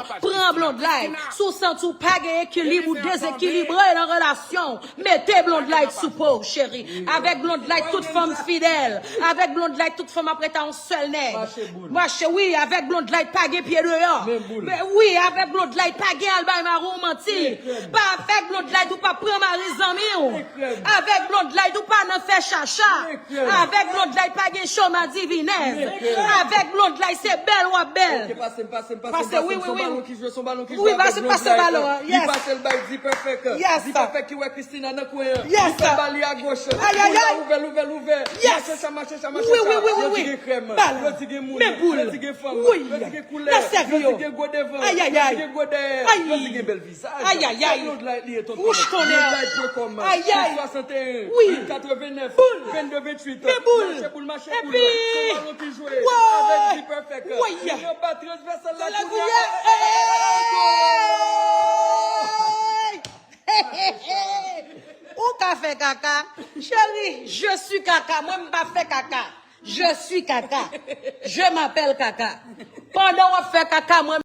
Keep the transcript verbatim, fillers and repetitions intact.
Pran Blonde Light. Si w santi w pa gen ekilib, ou dezekilibre nan relasyon w, mete Blonde Light sou po w, cheri. Avèk Blonde Light, tout fanm fidèl. Avèk Blonde Light, tout fanm ap ret a yon sèl nèg. Mache, wi, avèk Blonde Light, pa gen pye deyò. Wi, avèk Blonde Light, pa gen al bay mari w manti. Pa avèk Blonde Light, ou pa pran mari zanmi w. Avèk Blonde Light, ou pa nan fè chacha. Avèk Blonde Light, pa gen choma divinèz. Avèk Blonde Light, se bèl w ap bèl. Pase, wi, wi, wi. Wi, pase, pase balon an. Yes. Yes. Li fè bali a goch. Li fè bali a goch. Yes. Ouvè l, ouvè l, ouvè l. Yes. Mache sa, mache sa, mache sa. Wi, wi, wi, wi, wi. Yo di gen krèm. Yo di gen moun. Yo di gen fanm. Yo di gen koulè. Yo di gen gwo devan. Yo di gen gwo dèyè. Yo di gen bèl vizaj. Ayayay. Blonde Light li ye, tonton. Wouch konnen. Blonde Light pwen kòm. Ayay. Swasannteyen. Wi. Katrevenèf. Boul. Vennde venntuit. Men boul. Mache boul, mache boul. Epi. Se balon ki jwe. Avèk Di Perfect. Wi. Li anba transvèsal la kounye a. Ou ka fè kaka. Cheri, je suis kaka. Mwen, m pa fè kaka. Je suis kaka. Je m'appelle kaka. Pandan w ap fè kaka, mwen,